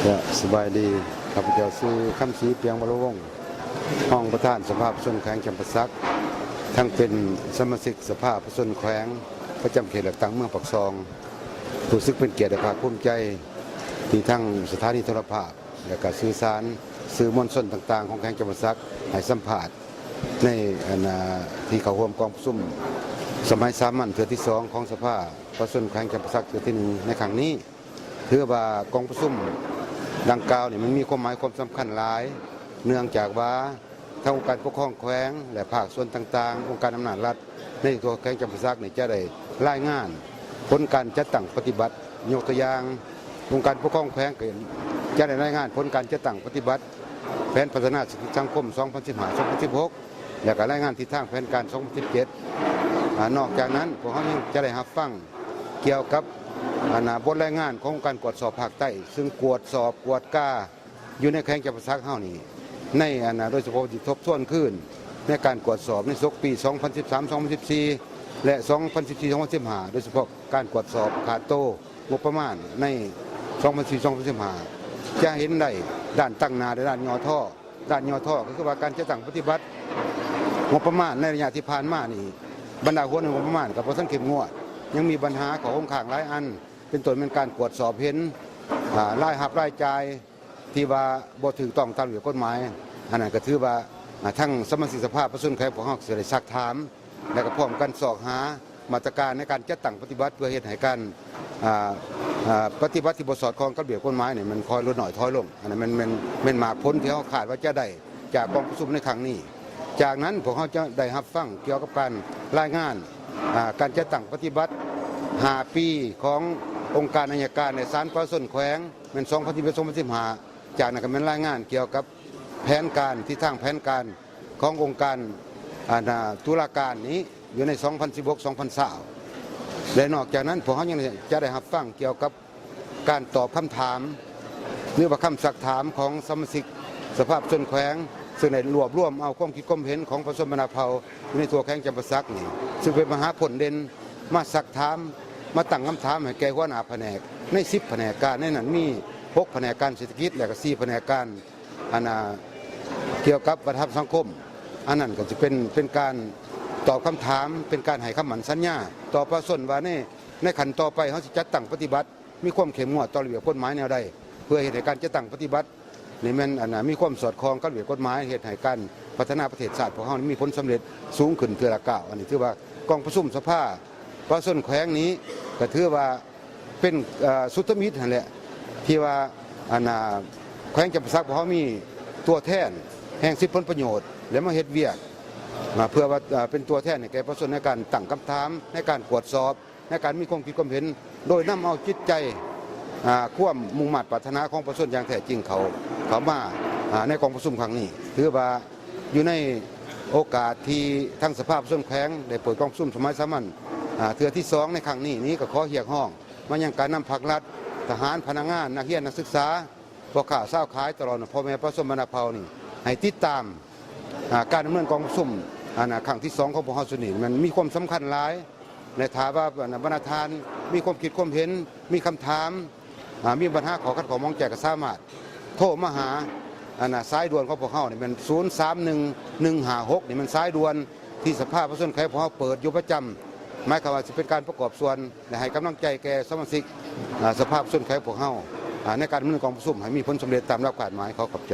ກະສະບາຍດີ, ຂ້າພະເຈົ້າຊື່ ຄຳສີ ປຽງວະລະວົງ, ຮອງປະທານສະພາປະຊາຊົນແຂວງຈຳປາສັກ, ທັງເປັນສະມາຊິກສະພາປະຊາຊົນແຂວງປະຈຳເຂດເລືອກຕັ້ງເມືອງປາກຊ່ອງ. ຮູ້ສຶກເປັນກຽດ ແລະ ພາກພູມໃຈ ທີ່ທາງສະຖານີໂທລະພາບ ແລະ ກະສື່ສານ ສື່ມວນຊົນຕ່າງໆ ຂອງແຂວງຈຳປາສັກ ໃຫ້ສຳພາດໃນ ອັນ ອາ ທີ່ເຂົ້າຮ່ວມກອງປະຊຸມສະໄໝສາມັນເທື່ອທີສອງ ຂອງສະພາປະຊາຊົນແຂວງຈຳປາສັກເທື່ອທີໜຶ່ງໃນຄັ້ງນີ້. ຖືວ່າກອງປະຊຸມດັ່ງກ່າວນີ້ ມັນມີຄວາມໝາຍຄວາມສຳຄັນຫຼາຍ, ເນື່ອງຈາກວ່າທາງອົງການປົກຄອງແຂວງ ແລະ ພາກສ່ວນຕ່າງໆ, ອົງການອຳນາດລັດໃນທົ່ວແຂວງຈຳປາສັກນີ້ ຈະໄດ້ລາຍງານຜົນການຈັດຕັ້ງປະຕິບັດ. ຍົກຕົວຢ່າງ, ອົງການປົກຄອງແຂວງກໍຈະໄດ້ລາຍງານຜົນການຈັດຕັ້ງປະຕິບັດແຜນພັດທະນາເສດຖະກິດສັງຄົມ ສອງພັນສິບຫ້າ ສອງພັນສິບຫົກ ແລະ ກໍລາຍງານທິດທາງແຜນການ ສອງພັນສິບເຈັດ. ອາ ນອກຈາກນັ້ນ, ພວກເຮົາຍັງຈະໄດ້ຮັບຟັງ ກ່ຽວກັບ ອັນ ນະ ບົດລາຍງານຂອງອົງການກວດສອບພາກໃຕ້ ຊຶ່ງກວດສອບກວດກາຢູ່ໃນແຂວງຈຳປາສັກເຮົານີ້ ໃນ ອັນ ນະ ໂດຍສະເພາະທີ່ທົບທວນຄືນໃນການກວດສອບໃນສົກປີ ສອງພັນສິບສາມ ສອງພັນສິບສີ່ ແລະ ສອງພັນສິບສີ່ ສອງພັນສິບຫ້າ ໂດຍສະເພາະການກວດສອບຂາດໂຕງົບປະມານໃນ ສອງພັນສິບສີ່ ສອງພັນສິບຫ້າ ຈະເຫັນໄດ້ດ້ານຕັ້ງໜ້າ ແລະ ດ້ານຫຍໍ້ທໍ້. ດ້ານຫຍໍ້ທໍ້ກໍຄືວ່າການຈັດຕັ້ງປະຕິບັດງົບປະມານໃນໄລຍະທີ່ຜ່ານມານີ້ ບັນດາຫົວໜ່ວຍງົບປະມານກໍບໍ່ທັນເຂັ້ມງວດ, ຍັງມີບັນຫາຂໍ້ຄົງຄ້າງຫຼາຍອັນ, ເປັນຕົ້ນແມ່ນການກວດສອບເຫັນ ອາ ລາຍຮັບລາຍຈ່າຍທີ່ວ່າບໍ່ຖືກຕ້ອງຕາມລະບຽບກົດໝາຍ. ອັນນັ້ນກໍຖືວ່າ ອາ ທາງສະມາຊິກສະພາປະຊາຊົນແຂວງພວກເຮົາກໍຊິໄດ້ຊັກຖາມ ແລະ ກໍພ້ອມກັນຊອກຫາ ມາດຕະການໃນການຈັດຕັ້ງປະຕິບັດ ເພື່ອເຮັດໃຫ້ການ ອາ ອາ ປະຕິບັດທີ່ບໍ່ສອດຄ່ອງກັບລະບຽບກົດໝາຍນີ້ ມັນຄ່ອຍຫຼຸດນ້ອຍຖອຍລົງ. ອັນນັ້ນແມ່ນ ແມ່ນ ແມ່ນໝາກຜົນທີ່ເຮົາຄາດວ່າຈະໄດ້ຈາກກອງປະຊຸມໃນຄັ້ງນີ້. ຈາກນັ້ນພວກເຮົາຈະໄດ້ຮັບຟັງກ່ຽວກັບການລາຍງານ ອາ ການຈັດຕັ້ງປະຕິບັດຫ້າປີຂອງອົງການໄອຍະການ ແລະ ສານປະຊາຊົນແຂວງ ແມ່ນ ສອງພັນສິບເອັດ ສອງພັນສິບຫ້າ. ຈາກນັ້ນກໍແມ່ນລາຍງານກ່ຽວກັບແຜນການ ທິດທາງແຜນການຂອງອົງການ ອັນ ອາ ຕຸລາການນີ້ ຢູ່ໃນ ສອງພັນສິບຫົກ ສອງພັນຊາວ ແລະ ນອກຈາກນັ້ນ ພວກເຮົາຍັງຈະໄດ້ຮັບຟັງກ່ຽວກັບການຕອບຄຳຖາມ ຫຼືວ່າຄຳຊັກຖາມຂອງສະມາຊິກສະພາປະຊາຊົນແຂວງ ຊຶ່ງໄດ້ລວບລວມເອົາຄວາມຄິດຄວາມເຫັນຂອງປະຊາຊົນບັນດາເຜົ່າຢູ່ໃນທົ່ວແຂວງຈຳປາສັກນີ້ ຊຶ່ງເປັນບັນຫາພົ້ນເດັ່ນ ມາຊັກຖາມ ມາຕັ້ງຄຳຖາມໃຫ້ແກ່ຫົວໜ້າພະແນກໃນສິບພະແນກການ. ໃນນັ້ນມີຫົກພະແນກການເສດຖະກິດ ແລະ ກໍສີ່ພະແນກການ ອັນ ອາ ກ່ຽວກັບວັດທະນະທຳສັງຄົມ. ອັນນັ້ນກໍຈະເປັນ ເປັນການຕອບຄຳຖາມ ເປັນການໃຫ້ຄຳໝັ້ນສັນຍາຕໍ່ປະຊາຊົນວ່າ ໃນ ໃນຂັ້ນຕໍ່ໄປເຮົາຊິຈັດຕັ້ງປະຕິບັດ ມີຄວາມເຂັ້ມງວດຕໍ່ລະບຽບກົດໝາຍແນວໃດ ເພື່ອເຮັດໃຫ້ການຈັດຕັ້ງປະຕິບັດນີ້ແມ່ນ ອັນ ອາ ມີຄວາມສອດຄ່ອງກັບລະບຽບກົດໝາຍ ເຮັດໃຫ້ການພັດທະນາປະເທດຊາດພວກເຮົານີ້ມີຜົນສຳເລັດສູງຂຶ້ນເທື່ອລະກ້າວ. ອັນນີ້ຖືວ່າກອງປະຊຸມສະພາປະຊາຊົນແຂວງນີ້ ກໍຖືວ່າ ເປັນ ເອີ ສຸດທະມິດຫັ້ນແຫຼະ ທີ່ວ່າ ອັນ ອາ ແຂວງຈຳປາສັກພວກເຮົາມີຕົວແທນແຫ່ງສິດຜົນປະໂຫຍດ ແລະ ມາເຮັດວຽກ ອາ ເພື່ອວ່າ ເອີ ເປັນຕົວແທນໃຫ້ແກ່ປະຊາຊົນໃນການຕັ້ງຄຳຖາມ ໃນການກວດສອບ ໃນການມີຄວາມຄິດຄວາມເຫັນ ໂດຍນຳເອົາຈິດໃຈ ອາ ຄວາມມຸ່ງມາດປາດຖະໜາຂອງປະຊາຊົນຢ່າງແທ້ຈິງເຂົ້າ ເຂົ້າມາ ອາ ໃນກອງປະຊຸມຄັ້ງນີ້. ຖືວ່າ ຢູ່ໃນໂອກາດທີ່ທາງສະພາປະຊາຊົນແຂວງໄດ້ເປີດກອງປະຊຸມສະໄໝສາມັນ ອາ ເທື່ອທີສອງໃນຄັ້ງນີ້ນີ້ ກໍຂໍຮຽກຮ້ອງມາຍັງການນຳພັກລັດ, ທະຫານ, ພະນັກງານ, ນັກຮຽນ, ນັກສຶກສາ, ພໍ່ຄ້າຊາວຂາຍ ຕະຫຼອດຮອດພໍ່ແມ່ປະຊາຊົນບັນດາເຜົ່ານີ້ ໃຫ້ຕິດຕາມ ອາ ການດຳເນີນກອງປະຊຸມ ອັນ ອາ ຄັ້ງທີສອງຂອງພວກເຮົາຊຸດນີ້ ມັນມີຄວາມສຳຄັນຫຼາຍ ແລະ ຖ້າວ່າ ອັນ ບັນດາທ່ານມີຄວາມຄິດຄວາມເຫັນ ມີຄຳຖາມ ອາ ມີບັນຫາຂໍ້ຂັດຂ້ອງໝອງໃຈ ກໍສາມາດໂທມາຫາ ອັນ ສາຍດ່ວນຂອງພວກເຮົານີ້ແມ່ນ ສູນສາມໜຶ່ງ ໜຶ່ງຫ້າຫົກ ນີ້ແມ່ນສາຍດ່ວນທີ່ສະພາປະຊາຊົນແຂວງພວກເຮົາເປີດຢູ່ປະຈຳ ໝາຍຄວາມວ່າຊິເປັນການປະກອບສ່ວນ ແລະ ໃຫ້ກຳລັງໃຈແກ່ສະມາຊິກ ອາ ສະພາປະຊາຊົນແຂວງພວກເຮົາ ອາ ໃນການດຳເນີນກອງປະຊຸມໃຫ້ມີຜົນສຳເລັດຕາມລຳດັບຄາດໝາຍ. ຂໍຂອບໃຈ.